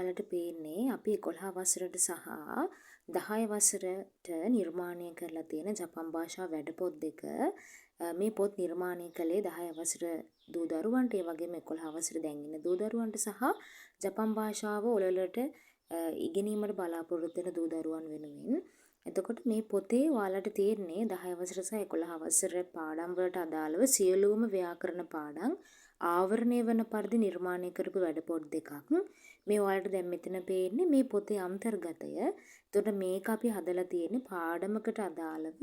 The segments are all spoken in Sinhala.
ඔයාලට පේන්නේ අපි 11 වසරට සහ 10 වසරට නිර්මාණය කරලා තියෙන ජපන් භාෂා වැඩ පොත් දෙක. මේ පොත් නිර්මාණය කළේ 10 වසර දූ දරුවන්ට, ඒ වගේම 11 වසර දැන් ඉන්න දූ දරුවන්ට සහ ජපන් භාෂාව ඔලොලට ඉගෙනීමට බලාපොරොත්තු වෙන දූ දරුවන් වෙනුවෙන්. එතකොට මේ පොතේ ඔයාලට තියෙන්නේ 10 වසර සහ 11 වසර පාඩම් වලට අදාළව සියලුම ව්‍යාකරණ පාඩම් ආවරණය වන පරිදි නිර්මාණය කරපු වැඩ පොත් දෙකක්. මේ ඔයාලට දැන් මෙතන පේන්නේ මේ පොතේ අන්තර්ගතය. එතකොට මේක අපි හදලා තියෙන්නේ පාඩමකට අදාළව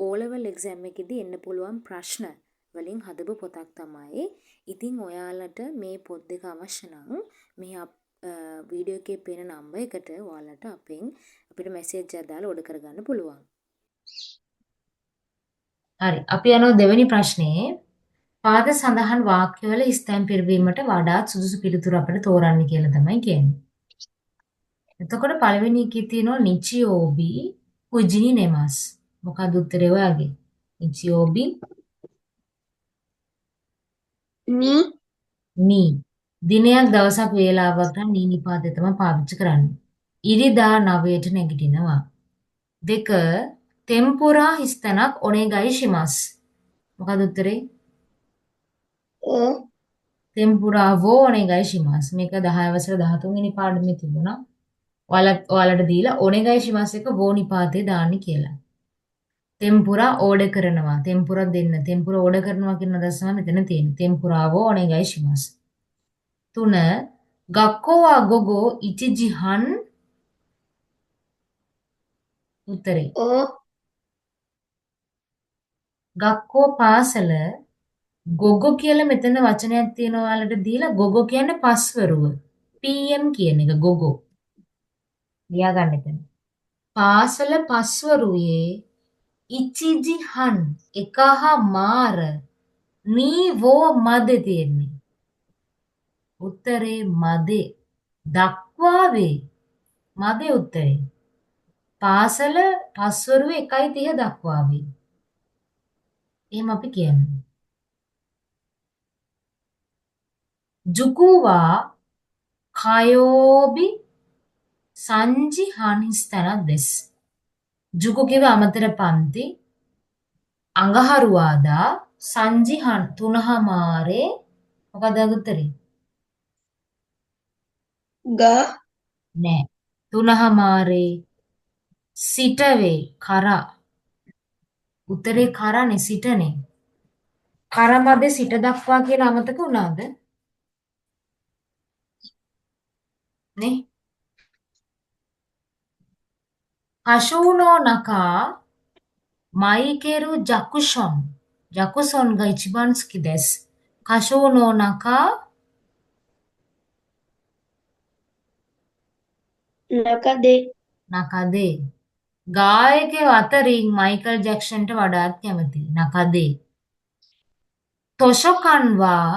O level exam එකේදී එන්න පුළුවන් ප්‍රශ්න වලින් හදපු පොතක් තමයි. ඉතින් ඔයාලට මේ පොත් දෙක අවශ්‍ය නම් මේ වීඩියෝ එකේ පේන නම්බර් එකට ඔයාලට අපිට මැසේජ් එකක් දාලා ඕඩර් කරගන්න පුළුවන්. හරි, අපි යනවා දෙවෙනි ප්‍රශ්නේ. පාද සඳහන් වාක්‍යවල හිස්තැන් පිරවීමට වඩාත් සුදුසු පිළිතුර අපිට තෝරන්න කියලා තමයි කියන්නේ. එතකොට පළවෙනි එකේ තියෙනවා නිචියෝබි කුජිනි නෙමස්. මොකද්ද උත්තරේ ඔයාගේ? නිචියෝබි නී නී. දිනයක් දවසක් වේලාවක් නම් නී නිපාතය තමයි පාවිච්චි කරන්නේ. ඉරිදා 9ට නැගිටිනවා. දෙක තෙම්පුරා හිස්තැනක් ඔනේගයි ෂිමස්. මොකද්ද උත්තරේ? ඕ තෙම්පුරා වෝ ඔනේගයි ෂිමස්. මේක 10 වසර 13 වෙනි පාඩමේ තිබුණා. ඔයාලට දීලා ඔනේගයි ෂිමස් එක වෝ නිපාතේ දාන්න කියලා. තෙම්පුරා ඕඩර් කරනවා. තෙම්පුරා දෙන්න. තෙම්පුරා ඕඩර් කරනවා කියන අදහස තමයි මෙතන තියෙන්නේ. තෙම්පුරා වෝ ඔනේගයි ෂිමස්. තුන ගක්කෝවා ගොගෝ ඉචිජිහන් උත්තරේ. ඕ ගක්කෝ පාසල ගොගෝ කියලා මෙතන වචනයක් තියෙනවා ඔයාලට දීලා. ගොගෝ කියන්නේ පස්වරුව. PM කියන එක ගොගෝ. ලියා ගන්න එතන. පාසල පස්වරුවේ ඉචිජිහන් එකහමාර නීවෝ මැද තියෙන්නේ. උත්තරේ මදේ දක්වා වේ. මදේ උත්තරේ. පාසල පස්වරුවේ 1:30 දක්වා වේ. එහෙම අපි කියන්නේ. ජුකුවා කයෝබි සංජි හනිස්තන දෙස්. ජුකු කිව්ව අමතර පන්ති අඟහරුවාදා සංජි හන් තුනහමාරේ මොකද උත්තරේ? ගා නෑ. තුනහමාරේ සිට වේ කරා. උත්තරේ කරානේ සිටනේ. කර මැද සිට දක්වා කියලා අමතක වුණාද? නේ? කෂූනෝ නකා මයිකෙරු ජකුෂොන්. ජකුසොන් ගා ඉචිබන් සුකි දෙස්. කෂූනෝ නකා නකදේ. නකදේ. ගායකයෝ අතරින් මයිකල් ජැක්සන්ට වඩාත් කැමතියි. නකදේ. තොෂොකන්වා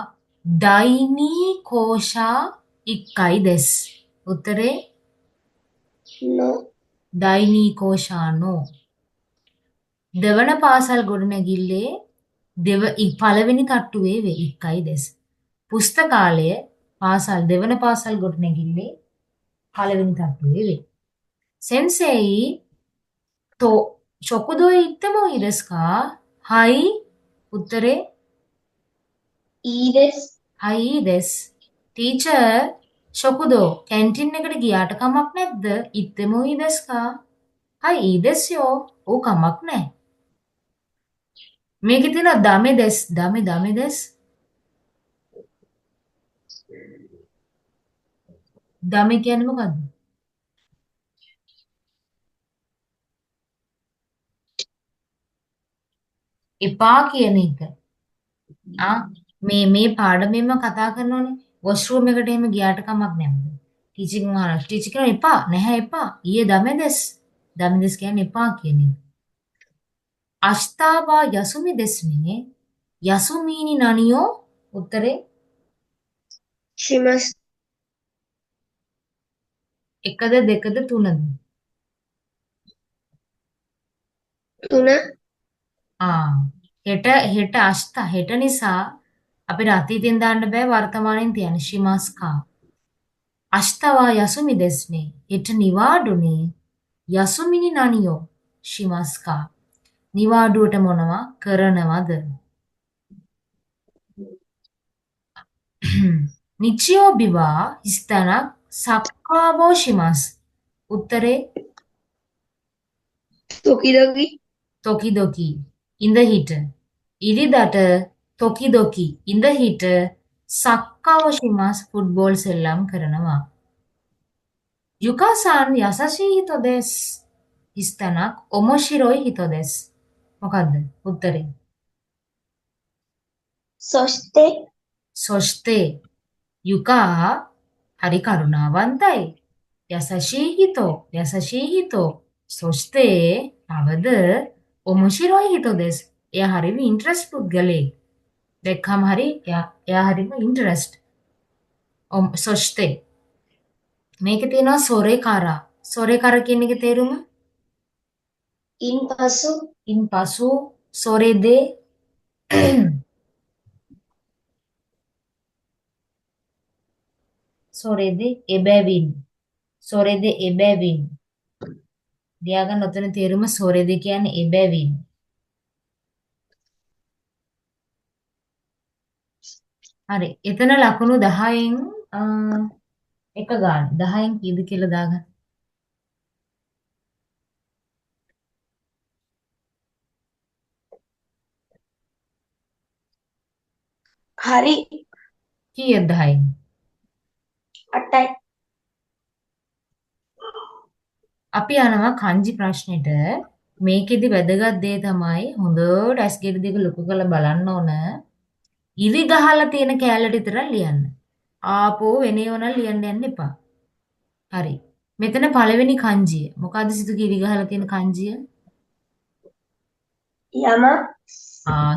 දයිනී කෝෂා ඉක්කයි දෙස්. උත්තරේ නෝ. දයිනී කෝෂා නෝ. දෙවන පාසල් ගොඩනැගිල්ලේ පළවෙනි තට්ටුවේ වේ ඉක්කයි දෙස්. පුස්තකාලය පාසල් දෙවන පාසල් ගොඩනැගිල්ලේ පළවෙනි තට්ටුවේ වේ. සෙන්සේයි තෝ ෂොකුදෝ ඉත්තමෝ ඉරස්කා හයි උත්තරේ ඊදෙස්. හයි දෙස්. ටීචර් ෂොකුදෝ කැන්ටින් එකට ගියාට කමක් නැද්ද? ඉත්තමෝ ඉදස්කා හයි ඊදෙස් යෝ. ඔව් කමක් නැහැ. මේකේ තියෙනවා දමේ දෙස්. දමේ දමේ දෙස්. දමේ කියන්නේ මොකද්ද? එපා කියන එක. මේ පාඩමෙන්ම කතා කරනෝනේ. වොෂ්රූම් එකට එහෙම ගියාට කමක් නැද්ද? ටීචර් අහනවා. ටීචර් කියනවා එපා. නැහැ එපා. ඊයේ දමේ දෙස්. දමේ දෙස් කියන්නේ එපා කියන එක. අෂ්ටාවා යසුමි දෙස්නේ. යසුමීනි නනියෝ උත්තරේ ෂිමස්. එකද දෙකද තුනද? තුන. හෙට අෂ්ට හෙට නිසා අපිට අතීතෙන් දාන්න බෑ වර්තමානයෙන් තියන්න. ෂිමස්කා. අෂ්ටවා යසුමි දෙස්නේ. හෙට නිවාඩුනේ. යසුමිනි නනියෝ ෂිමස්කා. නිවාඩුවට මොනවා කරනවද? නිචියෝ බිවා හිස්තැනක් සක්කාවෝ ෂිමස්. උත්තරේ තොකිදොකි. තොකිදොකි. ඉඳ හිට. ඉරිදට තොකිදොකි ඉඳ හිට සක්කාවෝ ෂිමස් ෆුට්බෝල් සෙල්ලම් කරනවා. යුකාසන් යසසී හිතෝ දෙස්. හිස්තැනක් ඔමොෂිරොයි හිතෝ දෙස්. මොකද්ද උත්තරේ? සොස්තේ. සොස්තේ. යුකා හරි කරුණාවන්තයි. යසසී හිතෝ යසසී හිතෝ සොස්තේ තවද ඔමොෂිරොයි හිතෝ දෙස්. එයා හරිම ඉන්ටරෙස්ට් පුද්ගලයෙක්. දැක්කම හරි එයා හරිම ඉන්ටරෙස්ට්. සොස්තේ. මේකේ තියෙනවා සොරේකරා. සොරේකර කියන එකේ තේරුම? ඉන්පසු. ඉන්පසු සොරේදේ සොරේදේ එබැවින්. සොරේදේ එබැවින්. ලියාගන්න ඔතන තේරුම සොරේදේ කියන්නේ එබැවින්. හරි. එතන ලකුණු 10න් එක ගන්න. 10න් කීයද කියලා දාගන්න. හරි. කීයද 10න්? 8යි. අපි යනවා කංජි ප්‍රශ්නෙට. මේකෙදි වැදගත් දේ තමයි හොඳට ඇස් ගෙඩි දෙක ලොකු කරලා බලන්න ඕන. ඉරි ගහලා තියෙන කෑල්ලට විතරක් ලියන්න. ආපෝ වෙන ඒවා නම් ලියන්න යන්න එපා. හරි. මෙතන පළවෙනි කංජිය. මොකද්ද සිතුගේ ඉරි ගහලා තියෙන කංජිය? යම.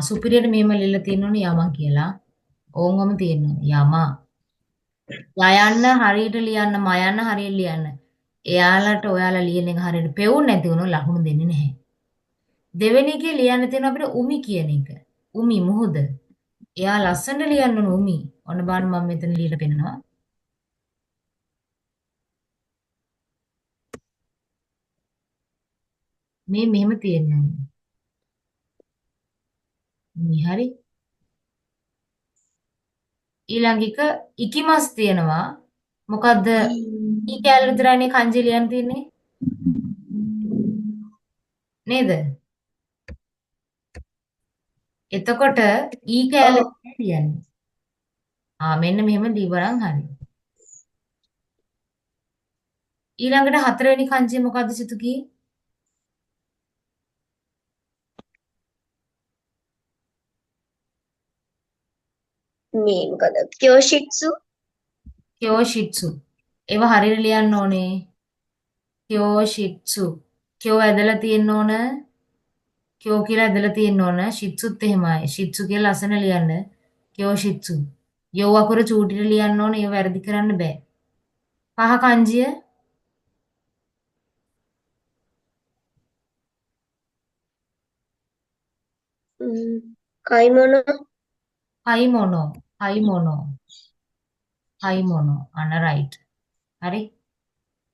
සුපිරියට මෙහෙම ලියලා තියෙන්න ඕනේ යම කියලා. ඕන්වම තියෙන්න ඕනේ යම. යයන්න හරියට ලියන්න, මයන්න හරියට ලියන්න. එයාලට ඔයාලා ලියන එක හරියට පෙවුන් නැති වුණොත් ලකුණු දෙන්නේ නැහැ. දෙවෙනි එකේ ලියන්න තියෙන අපිට උමි කියන එක. උමි මුහුද. එයා ලස්සනට ලියන්න ඕන උමි. ඔන්න බලන්න මම මෙතන ලියලා පෙන්නනවා. මේ මෙහෙම තියෙන්න ඕනේ. උමි හරි. ඊළඟ එක ඉකිමස් තියෙනවා. මොකද්ද? ඊ කැලේ විතරයිනේ කංජි ලියන්න තියෙන්නේ. නේද? එතකොට ඊ කැලේ ලියන්නේ. මෙන්න මෙහෙම ලිව්වනම් හරි. ඊළඟට හතරවෙනි කංජිය මොකද්ද සිතුකි? මේ මොකද? කියෝෂිට්සු. කියෝෂිට්සු. ඒවා හරියට ලියන්න ඕනේ. කියෝෂිට්සු. කියෝ ඇදලා තියෙන්න ඕන. කියෝ කියලා ඇදලා තියෙන්න ඕන. ෂිට්සුත් එහෙමයි. ෂිට්සු කියලා ලස්සන ලියන්න. කියෝෂිට්සු. යෝ අකුර චූටිට ලියන්න ඕන. ඒව වැරදි කරන්න බෑ. පහ කංජිය. කයිමොනෝ. කයිමොනෝ. කයිමොනෝ. කයිමොනෝ. අන්න රයිට්. හරි.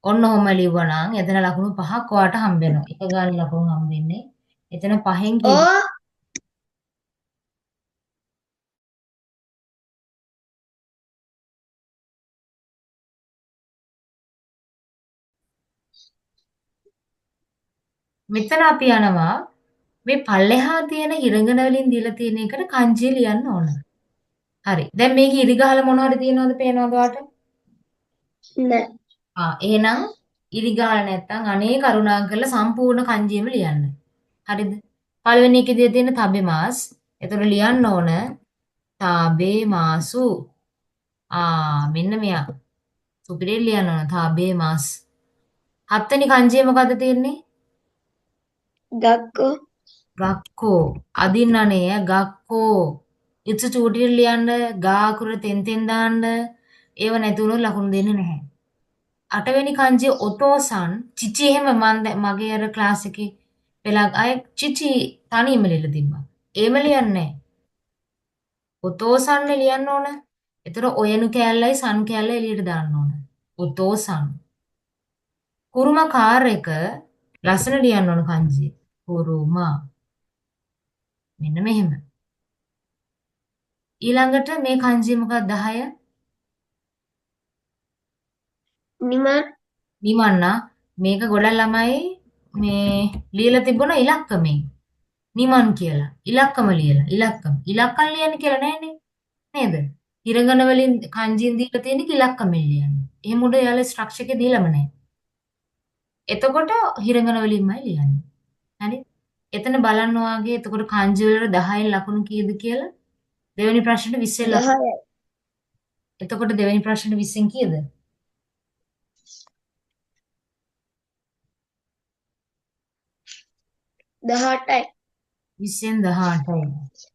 ඔන්න ඔහොම ලිව්වනම් එතන ලකුණු පහක් ඔයාට හම්බ වෙනවා. එක ගාන ලකුණු හම්බ වෙන්නේ. එතන පහෙන් කීයද? මෙතන අපි යනවා මේ පල්ලෙහා තියෙන හිරඟන වලින් දීලා තියෙන එකට කංජිය ලියන්න ඕන. හරි. දැන් මේක ඉරි ගහලා මොන හරි තියෙනවද පේනවද ඔයාලට? නෑ. එහෙනම් ඉරි ගහලා නැත්තම් අනේ කරුණාකරලා සම්පූර්ණ කංජියම ලියන්න. හරිද? පළවෙනි එකේ දීලා තියෙන තබේ මාස්. එතකොට ලියන්න ඕන තාබේ මාසු. මෙන්න මෙයා. සුපිරියට ලියන්න ඕන තාබේ මාස්. හත්වෙනි කංජිය මොකද්ද තියෙන්නේ? ගක්කෝ. ගක්කෝ. අදින්න අනේ ගක්කෝ. ඉතු චූටියට ලියන්න, ගා අකුර තෙන් තෙන් දාන්න. ඒව නැති වුණොත් ලකුණු දෙන්නේ නැහැ. අටවෙනි කංජිය ඔතෝසන් චිචි එහෙම මං මගේ අර ක්ලාස් එකේ වෙලා අය චිචි තනියම ලියලා තිබ්බා. එහෙම ලියන්නේ නැහැ. ඔතෝසන්නේ ලියන්න ඕන. ඒතර ඔයනු කෑල්ලයි සන් කෑල්ලයි එළියට දාන්න ඕන. ඔතෝසන්. කුරුමා කාර් එක ලස්සන ලියන්න ඕන කංජිය. කුරුමා. මෙන්න මෙහෙම. ඊළඟට මේ කංජිය මොකක්ද 10? නිමන්. නිමන්නා. මේක ගොඩක් ළමයි මේ ලියලා තිබුණ ඉලක්කමෙන්. නිමන් කියලා. ඉලක්කම ලියලා. ඉලක්කම. ඉලක්කම් ලියන්න කියලා නෑනේ. නේද? හිරගන වලින් කංජියෙන් දීලා තියෙන එක ඉලක්කමෙන් ලියන්න. එහෙම උඩ එයාලා ස්ට්‍රක්චර් එකේ දීලම නෑ. එතකොට හිරගන වලින්මයි ලියන්නේ. හරි? එතන බලන්න ඔයාගේ එතකොට කංජි වල 10න් ලකුණු කීයද කියලා? දෙවෙනි ප්‍රශ්නෙට 20න් ලකුණු. 10යි. එතකොට දෙවෙනි ප්‍රශ්නෙට 20න් කීයද? 18යි. 20න් 18යි.